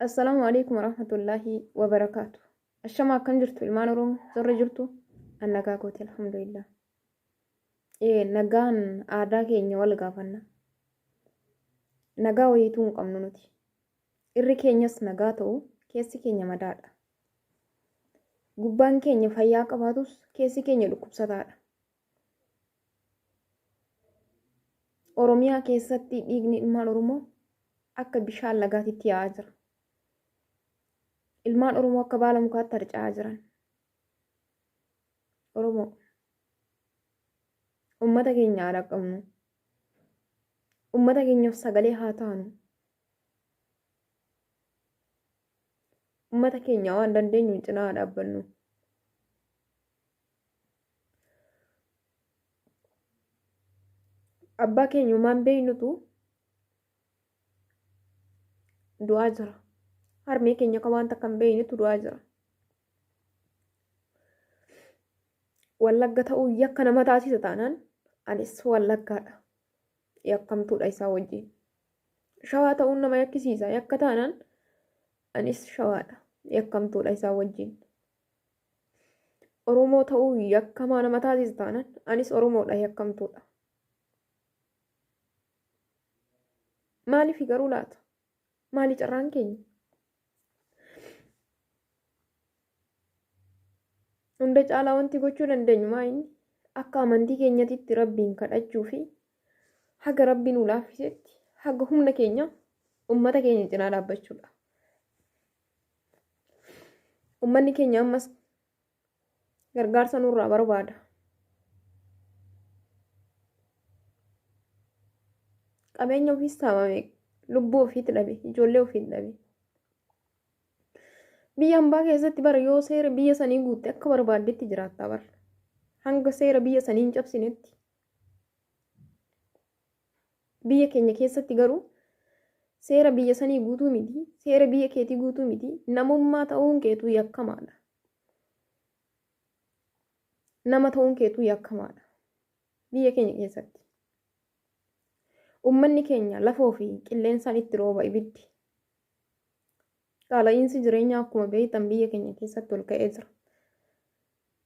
Assalaamu alaikum warahmatullaahi wabarakaatu. Ashama akkam jirtu ilmaan Oromoo zorra jirtu an nagaa kooti alhamdulillah. Ee nagaan aadaa keenya wal gaafanna. Nagaa wayiituu hin qabnu nuti. Irri keenyas nagaa ta'u keessi keenya madaadha. Gubbaan keenya fayyaa qabaatus keessi keenya dhukkubsataadha. Oromiyaa keessatti dhiigni ilmaan Oromoo akka bishaan lagaatitti yaa'aa jira. Ilmaan Oromoo akka baala mukaatti harca'aa jiran. Oromoo ummata keenya haa dhaqqabnu. Ummata keenyaaf sagalee haa taanu. Ummata keenya waan dandeenyu cinaa haa dhaabbannu. Abbaa keenya homaan beeknutu du'aa jira. Harmee keenya kan waan takka hin beeknetu du'aa jira. Wallagga ta'uu yakka nama taasisa taanaan anis wallaggaadha. Yakkamtuudha isaa wajjin. Shawaa ta'uun nama yakkisiisa. Yakka taanaan anis shawaadha. Yakkamtuudha isaa wajjin. Oromoo ta'uu yakkamaa nama taasisa taanaan anis Oromoodha yakkamtuudha. Maaliif garuu laata? Maali carraan keenya? Hunda caalaa wanti gochuu dandeenyu maa inni akka amantii keenyatitti rabbiin kadhachuu fi haga rabbiin nu laaffisetti haga humna keenya ummata keenya cinaa dhaabbachuudha. Ummanni keenya ammas gargaarsa nurraa barbaada. Qabeenya ofiis saamame, lubbuu ofiitti dhabe, ijoollee ofiitti dhabe. Biyya hambaa keessatti bara yoo seera biyya sanii guutte akka barbaaddetti jiraattaa bara. Hanga seera biyya sanii hin cabsinetti. Biyya keenya keessatti garuu seera biyya sanii guutuu miti, seera biyya keetii guutuu miti, namummaa ta'uun keetuu yakkamaadha. Nama ta'uun keetuu yakkamaadha. Biyya keenya keessatti. Uummanni keenya lafoo fi qilleensaan itti rooba ibiddi. Qaala'iinsi jireenyaa akkuma beektan biyya keenya keessatti ol ka'ee jira.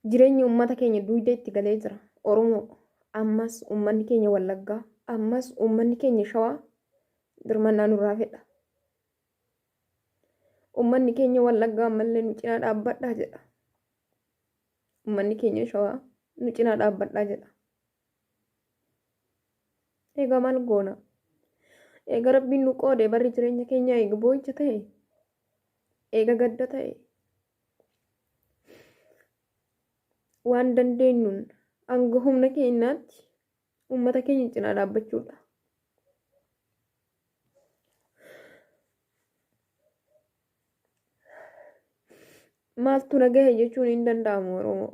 Jireenyi uummata keenya dugda itti galee jira. Oromoo ammas uummanni keenya Wallaggaa ammas uummanni keenya Shawaa dirmannaa nurraa fedha. Uummanni keenya Wallaggaa ammallee nu cinaa dhaabbadhaa jedha. Uummanni keenya Shawaa nu cinaa dhaabbadhaa jedha. Egaa maal goona? Eega rabbiin nu qoode barri jireenya keenyaa eega boo'icha ta'e, eega gadda ta'e, waan dandeenyuun hanga humna keenyaatti uummata keenya cinaa dhaabbachuudha. Maaltu na gahe jechuun hin danda'amu Oromoo.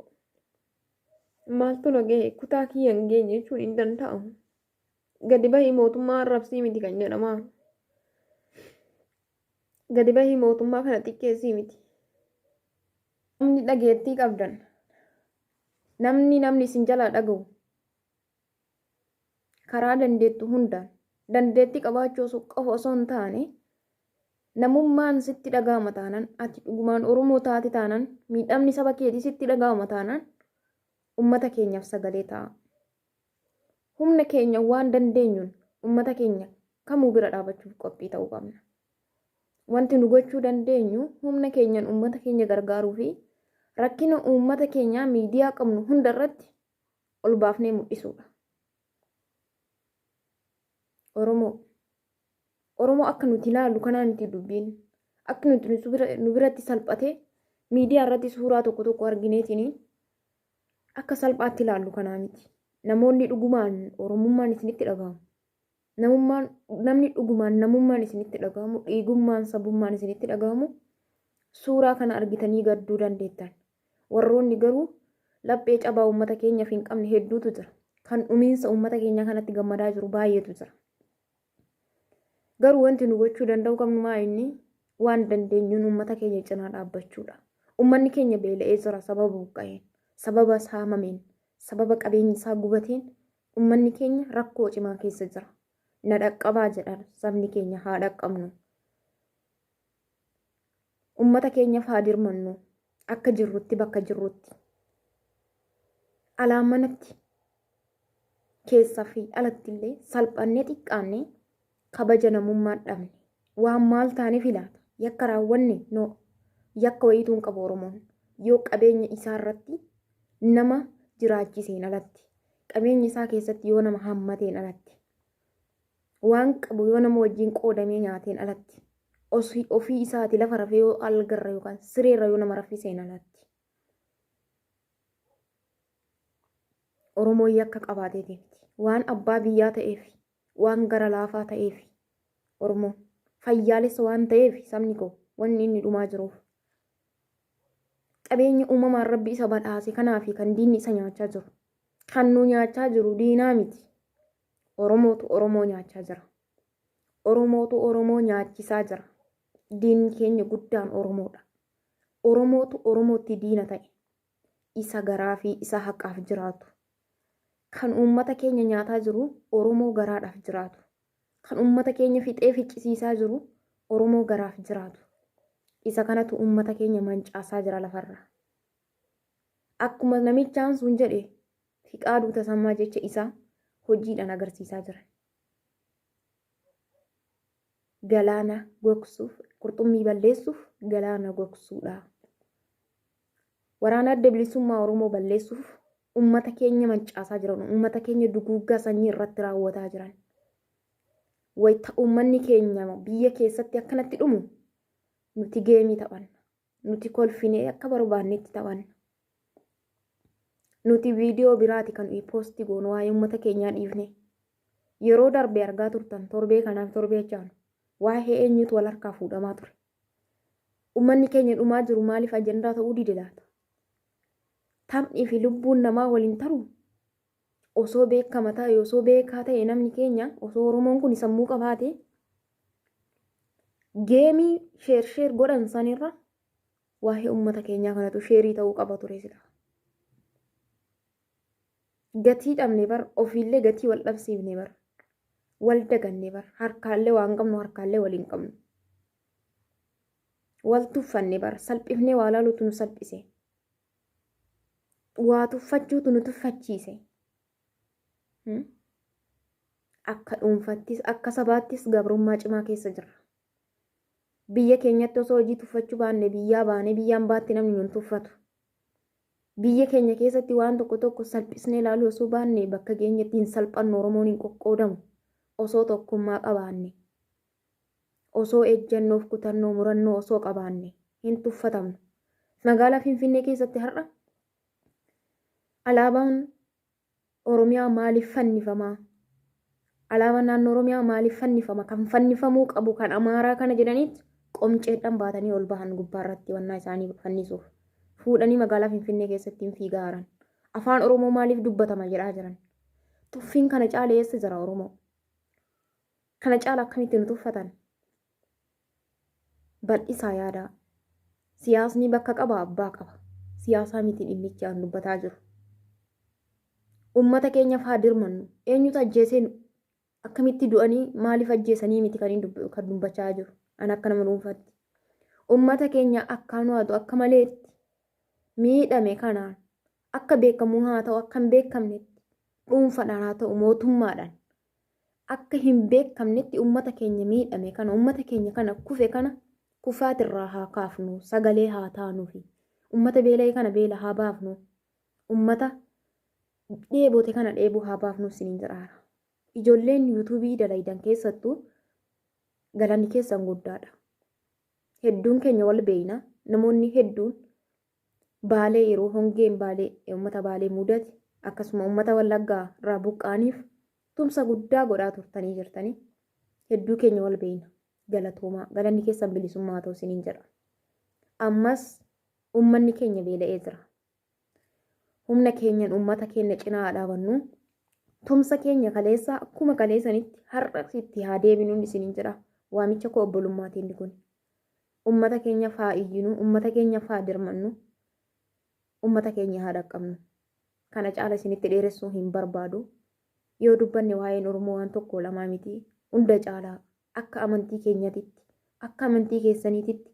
Maaltu na gahe kutaa kiyya hin geenye jechuun hin danda'amu. Gadi bahii mootummaa arrabsii miti kan jedhamaa. Gadi bahii mootummaa kana xiqqeessii miti. Namni dhageettii qabdan namni namni isin jalaa dhaga'u karaa dandeettu hundaan dandeettii qabaachuu osoo qofa osoo hin taane namummaan sitti dhaga'ama taanaan ati dhugumaan Oromoo taate taanaan miidhamni saba keetii sitti dhaga'ama taanaan ummata keenyaaf sagalee ta'a. Humna keenya waan dandeenyuun ummata keenya kamuu bira dhaabachuuf qophii ta'uu qabna. Wanti nu gochuu dandeenyu humna keenyaan ummata keenya gargaaruu fi rakkina uummata keenyaa miidiyaa qabnu hunda irratti ol baafnee mul'isuudha. Oromoo Oromoo akka nuti ilaallu kanaa miti dubbiin. Akka nuti nu biratti salphatee miidiyaa irratti suuraa tokko tokko argineetiin akka salphaatti ilaallu kanaa miti. Namoonni dhugumaan Oromummaan isinitti dhaga'amu. Namummaan namni dhugumaan namummaan isinitti dhaga'amu, dhiigummaan sabummaan isinitti dhaga'amu suuraa kana argitanii gadduu dandeettan. Warroonni garuu laphee cabaa uummata keenyaaf hin qabne hedduutu jira. Kan dhumiinsa uummata keenyaa kanatti gammadaa jiru baay'eetu jira. Garuu wanti nu gochuu danda'u qabnu maa inni waan dandeenyuun uummata keenya cinaa dhaabbachuudha. Uummanni keenya beela'ee jira sababa buqqa'een, sababa saamameen, sababa qabeenyi isaa gubateen uummanni keenya rakkoo cimaa keessa jira. Na dhaqqabaa jedha sabni keenya haa dhaqqabnu. Uummata keenyaaf haa dirmannu akka jirrutti bakka jirrutti. Alaan manatti keessaa fi alatti illee salphannee xiqqaannee kabaja namummaa dhabne. Waan maal taaneef ilaata? Yakka raawwanne noo yakka wayituu hin qabu Oromoon. Yoo qabeenya isaa irratti nama jiraachiseen alatti, qabeenya isaa keessatti yoo nama hammateen alatti, waan qabu yoo nama wajjin qoodamee nyaateen alatti, ofii isaati lafa rafee yoo algarra yookaan sireerra yoo nama raffiseen alatti. Oromoon yakka qabaateeti miti. Waan abbaa biyyaa ta'eef, waan gara laafaa ta'eef, Oromoon fayyaalessa waan ta'eef sabni koo wanni inni dhumaa jiruuf. Qabeenya uumamaan rabbi isa badhaase kanaa fi kan diinni isa nyaachaa jiru. Kan nu nyaachaa jiru diinaa miti. Oromootu Oromoo nyaachaa jira. Oromootu Oromoo nyaachisaa jira. Diinni keenya guddaan Oromoodha. Oromootu Oromootti diina ta'e. Isa garaa fi isa haqaaf jiraatu. Kan uummata keenya nyaataa jiru Oromoo garaadhaaf jiraatu. Kan uummata keenya fixee ficcisiisaa jiru Oromoo garaaf jiraatu. Isa kanatu uummata keenya mancaasaa jira lafarra. Akkuma namichaan sun jedhe Fiqaaduu Tasammaa jecha isaa hojiidhaan agarsiisaa jira. Galaana gogsuuf, qurxummii balleessuuf galaana gogsuudha. Waraana Adda Bilisummaa Oromoo balleessuuf uummata keenya mancaasaa jiran, uummata keenya duguuggaa sanyii irratti raawwataa jiran. Wayita uummanni keenya biyya keessatti akkanatti dhumu nuti geemii taphanna. Nuti kolfinee akka barbaannetti taphanna. Nuti viidiyoo biraati kan nuyi poosti goonu waa'ee uummata keenyaa dhiifne. Yeroo darbe argaa turtan torbee kanaaf torbee achaanu waa'ee eenyutu wal harkaa fuudhamaa ture. Uummanni keenya dhumaa jiru maaliif ajandaa ta'uu dide laata? Taphni fi lubbuun namaa waliin taru osoo beekama ta'e, osoo beekaa ta'e, namni keenya osoo Oromoon kun sammuu qabaate geemii share share godhan sanirra waa'ee uummata keenyaa kanatu share ta'uu qaba ture sila. Gatii dhabne bar, ofiillee gatii wal dhabsiifne bar, wal daganne bar, harkaallee waan qabnu harkaallee waliin qabnu. Wal tuffanne bar, salphifnee waa laaluutu nu salphise. Waa tuffachuutu nu tuffachiise. Akka dhuunfattis akka sabaattis gabrummaa cimaa keessa jirra. Biyya keenyatti osoo hojii tuffachuu baanne biyyaa baanee biyyaan baatti namni nu tuffatu. Biyya keenya keessatti waan tokko tokko salphisnee ilaaluu osoo baanne bakka keenyatti hin salphannu, Oromoon hin qoqqoodamu. Osoo tokkummaa qabaanne. Osoo ejjennoof kutannoo murannoo osoo qabaanne hin tuffatamnu. Magaalaa Finfinnee keessatti har'a alaabaan Oromiyaa maaliif fannifamaa? Alaabaan naannoo Oromiyaa maaliif fannifama? Kan fannifamuu qabu kan Amaaraa kana jedhanitti qomceedhaan baatanii ol bahan gubbaarratti wannaa isaanii fannisuuf. Fuudhanii magaalaa Finfinnee keessatti hin fiigaa jiran. Afaan Oromoo maaliif dubbatama jedhaa jiran. Tuffiin kana caala eessa jira Oromoo? Kana caala akkamitti nu tuffatan? Bal'isaa yaadaa. Siyaasni bakka qaba, abbaa qaba. Siyaasaa miti dhimmichi aan dubbataa jiru. Uummata keenyaaf haa dirmannu. Eenyutu ajjeesee, akkamitti du'anii, maaliif ajjeesanii miti kan dubbachaa jiru. An akka nama dhuunfaatti. Uummata keenya akkaan waatu akka maleetti miidhame kanaan akka beekamu haa ta'u, akka hin beekamnetti, dhuunfaadhaan haa ta'u mootummaadhaan akka hin beekamnetti, uummata keenya miidhame kana, uummata keenya kana kufe kana kufaatirraa haa kaafnu, sagalee haa taanuufi, uummata beela'e kana beela haa baafnu, uummata dheebote kana dheebuu haa baafnu isiniin jedhaara. Ijoolleen yuutuubii dalaydan keessattuu galanni keessan guddaadha. Hedduun keenya wal beeyna. Namoonni hedduun Baalee yeroo hongeen Baalee uummata Baalee mudate, akkasuma uummata Wallaggaa irraa buqqaaniif tumsa guddaa godhaa turtanii jirtanii, hedduu keenya wal beeyna. Galatoomaa, galanni keessan bilisummaa ta'u isiniin jedha. Ammas uummanni keenya beela'ee jira. Humna keenyan uummata keenya cinaa dhaabannu, tumsa keenya kaleessaa akkuma kaleessanitti har'a itti haa deebinuun isiniin jedha. Waamicha koo obbolummaatiin kun. Uummata keenyaaf haa iyyinu, uummata keenyaaf haa dirmannu, uummata keenya haa dhaqqabnu. Kana caala isinitti dheeressuu hin barbaadu. Yoo dubbanne waa'een Oromoo waan tokko lamaa miti. Hunda caalaa akka amantii keenyatitti, akka amantii keessaniititti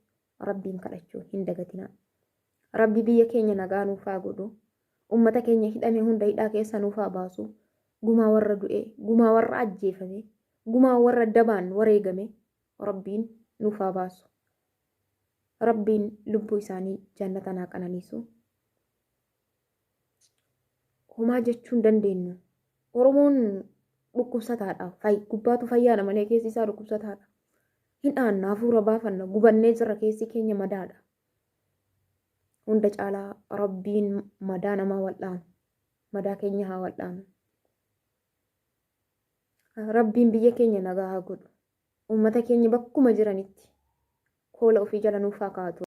Rabbiin kadhachuu hin dagatinaa. Rabbi biyya keenya nagaa nuuf haa godhu. Uummata keenya hidhame hunda hidhaa keessa nuuf haa baasu. Gumaa warra du'e, gumaa warra ajjeefame, gumaa warra dabaan wareegame Rabbiin nuuf haa baasu. Rabbiin lubbuu isaanii jannatan haa qananiisu. Homaa jechuu hin dandeenyu. Oromoon dhukkubsataadha. Gubbaatu fayyaadha malee keessi isaa dhukkubsataadha. Hin aanna, hafuura baafanna, gubannee jirra, keessi keenya madaadha. Hunda caalaa Rabbiin madaa namaa wal'aanu. Madaa keenya haa wal'aanu. Rabbiin biyya keenya nagaa haa godhu. Uummata keenya bakkuma jiranitti koola ofii jala nuuf haa kaa'atu.